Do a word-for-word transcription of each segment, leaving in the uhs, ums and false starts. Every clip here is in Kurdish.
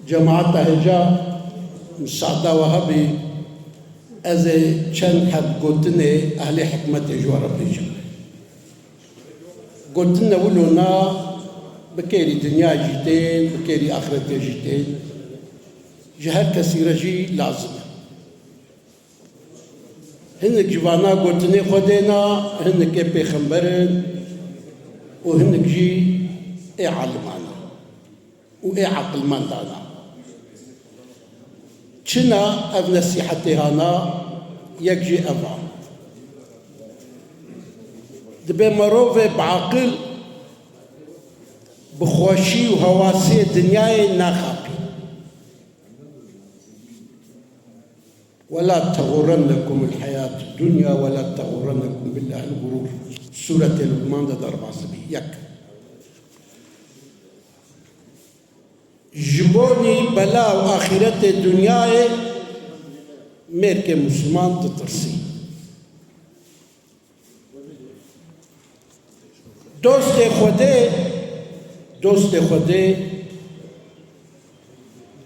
Cemaeta hêja, misada we hebî, ez ê çend heb gotinê ehlê hikmetê ji we re bêjim. Gotin ne wilo na, bi kêrî dinya jî tên, bi kêrî axretê jî tên. Ji her kesî re jî lazim e. Hinek ji vana gotinê Xwedê na, hinek ê pêxember in û hinek jî ê aliman in û ê eqilmendan in. Çi ne ev nesîhetê hana, yek jî ev a. Dibe mirovê bi aqil bi xweşî û hewasiyê dinyayê naxapî. ولا تغرنكم الحياة الدنيا ولا تغرنكم بالله الغرور. Sûretê Luqman de derbas bî. Yek. Ji bonî bela û axîretê dinyayê mêrkê Misliman ditirsî. Dostê Xwedê, dostê Xwedê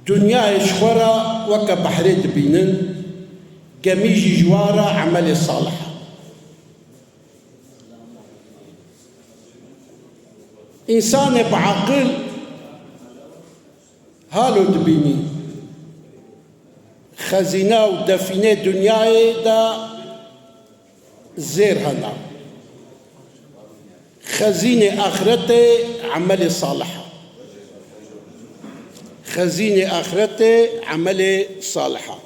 dinyayê ji xwe re weke behrê dibînin, gemî jî ji wan re emelê salih e. Însanê bi aqil halo dibînî. Xezîne û defînê dinyayê de zêr hene. Xezînê axretê emelê salih e. Xezînê axretê emelê salih e.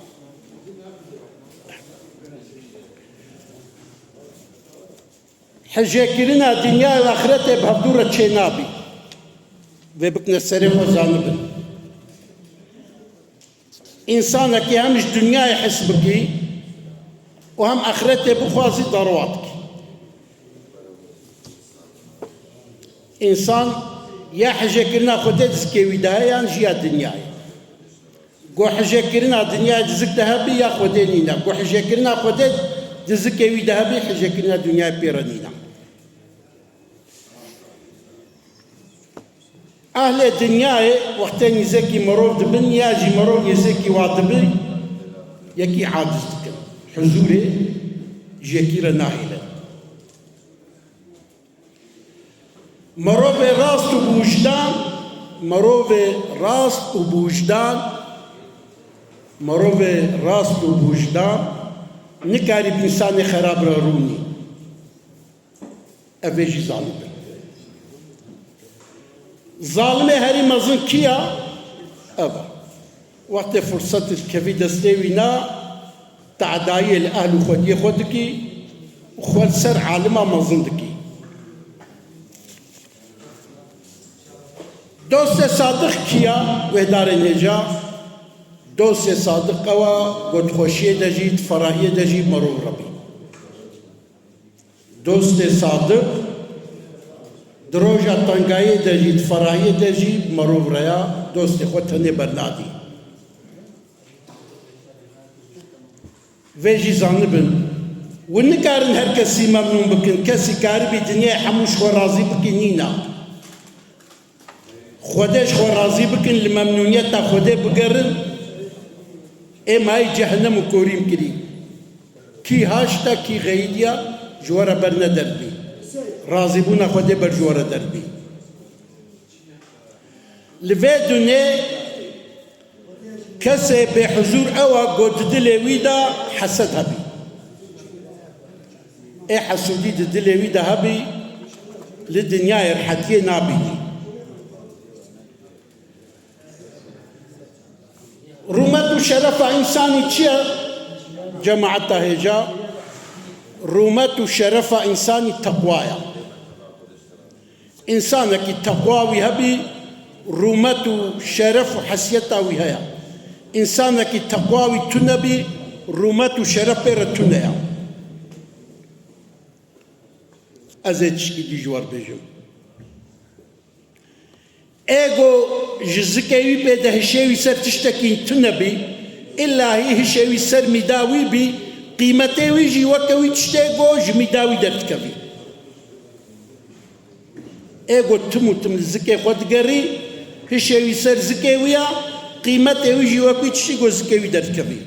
Hijêkirina dinya û axretê bi hevdû re çênabî. Vê bikine serê xwe zanibin. Însanekî hem ji dinyayê hez bikî û hem axretê bixwazî, derwa dikî. Însan ya hijêkirina Xwedê di zikê wî de heye yan jî ya dinyayê. Ku hijêkirina dinyayê di zik de hebî ya Xwedê nîne. Ku hijêkirina Xwedê di zikê wî de hebî, hijêkirina dinyayê pê re nîne. Ehlê dinyayê wextê nîzekî mirov dibin ya jî mirov nîzekî wa dibi, yekî aciz dikin. Huzûrê ji yekî re nahêlin. Mirovê rast û bi wijdan, mirovê rast û bi wijdan, mirovê rast û bi wijdan nikarî bi însanê xerab re rûnî. Ev ê jî zanibin. Zalimê herî mezin kî ya? Ev e. Wextê firset dikevî destê wî na, tadayiyê li ehl û xwediyê xwe dikî û xwe li ser alima mezin dikî. Dostê sadiq kî ya? Guhdarên hêja, dostê sadiq ew e, ku di xweşiyê de jî, di ferahiyê de jî mirov re bî. Dostê sadiq di roja tengayê de jî, di ferahiyê de jî mirov re ya, dostê xwe tenê bernadî. Vê jî zanibin, hûn nikarin her kesî memnûn bikin. Kesî karibî dinyayê hemû ji xwe razî bikî nîne. Xwedê ji xwe razî bikin, li memnûniyeta Xwedê bigerin, ê mayî cehennem û korîm kirî. Kî haşt e, kî xeyidiya, ji we re berne derbî. Razîbûna Xwedê ber ji we re derbî. Li vê dunê kesê bêhuzûr ew e ku di dilê wî de hesed hebî. Ê hesûdî di dilê wî de hebî, li dinyayê rehetiyê nabînî. Rûmet û şerefa însanî çi ye? Cemaeta hêja, rûmet û şerefa însanî teqwa ye. Însanekî teqwa wî hebî, rûmet û şeref û hesiyeta wî heye. Însanekî teqwa wî tune bî, rûmet û şeref pê re tune ye. Ez ê tişkî dî ji we re bêjim. Ê ku ji zikê wî pê de hişê wî ser tiştekî tune bî, îllahî hişê wî ser mîda wî bî, qîmetê wî jî weke wî tiştê ku ji mîda wî derdikevî. Ê ku tim û tim li zikê xwe digerî, hişê wî ser zikê wî ya, Qîmetê wî jî wekî tiştî ku zikê wî derdikevî.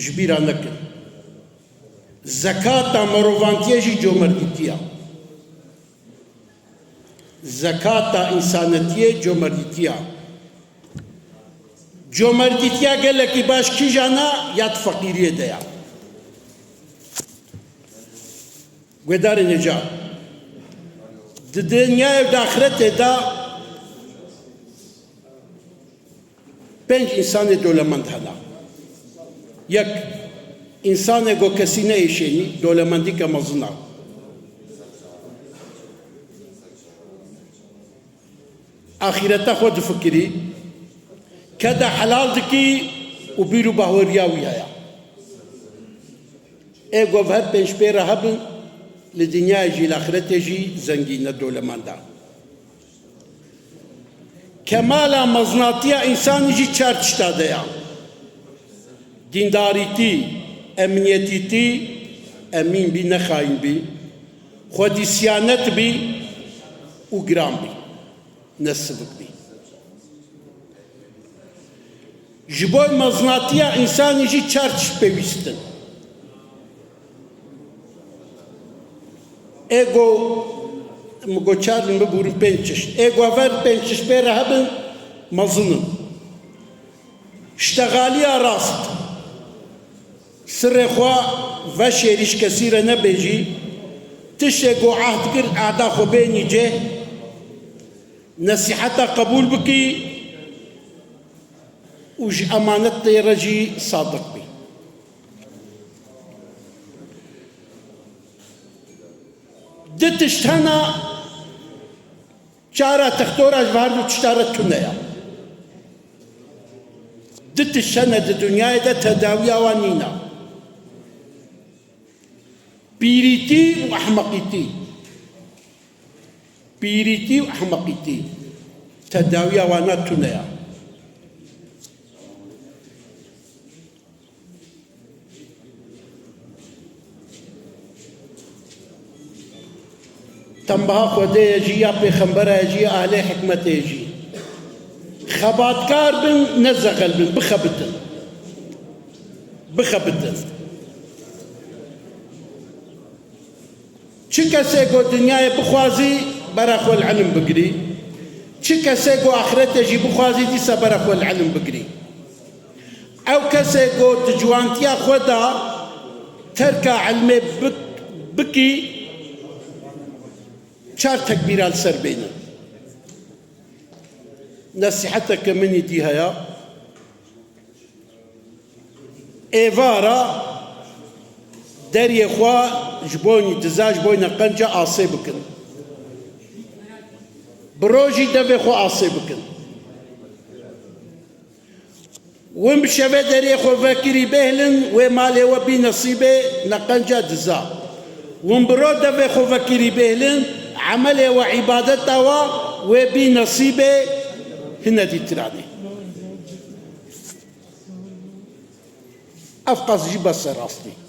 Ji bîra nekin. Zekata merovantiyê jî comerdîtiya. Zekata însanetiyê comerdîtiya. Comerdîtiya gelekî baş kîjan e? Ya di feqîriyê de ya. Guhdarên hêja. Di dinyayê û di axretê de pênc însanê dolemend hene. Yek, însanê ku kesî neêşênî, dolemendîke mezin e. Axîreta xwe difikirî, keda helal dikî û bîr û bahweriya wî heye. Ê ku ev her pênc pê re hebin, li dinyayê jî, li axretê jî zengîn e, dolemend e. Kemala mezinatiya însanî jî çar tişta de ya. Dîndarîtî, emniyetîtî, emîn bî, nexayîn bî, xwedî siyanet bî û giran bî, ne sivik bî. Ji bo mezinatiya însanî jî çar tişt pêwîst in. Ê ku, min got çar, min bibûrin pênc tişt. Ê ku ev her pênc tişt pê re hebin, mezin in. Ştexaliya rast. Sirê xwe veşêrî, ji kesî re nebêjî. Tiştê ku ehd kir, ehda xwe bênî cê. Nesîheta qebûl bikî û ji emanetê re jî sadiq bî. Di tişt hene, çara textora ji her du tişta re tune ye. Di tişt hene di dinyayê de tedawiya wan nîne. Pîrîtî û ehmeqîtî. Pîrîtî û ehmeqîtî. Tedawiya wana tune ye. Tembaha Xwedê ye jî, ya Pêxembera ye jî, ya ehlê hikmetê ye jî. Xebatkar bin, ne zexel bin, bixebitin. Bixebitin. Çi kesê ku dinyayê bixwazî, bera xwe li ilim bigirî. Çi kesê ku axretê jî bixwazî, dîsa bera xwe li ilim bigirî. Ew kesê ku di ciwantiya xwe de terka ilmê bik-, bikî, çar tekbîra li ser bênin. Nesîheteke min îdî heye. Êvara deriyê xwe ji boynî diza, ji boyna qenca asê bikin. Bi rojî devê xwe asê bikin. Win bi şevê deriyê xwe vekirî bêhlin, wê malê we bî nesîbê neqenca diza. Win bi ro devê xwe vekirî bêhlin, emelê we, îbadeta we, wê bî nesîbê hine dîtiranê. Ev qas jî bes e rastî.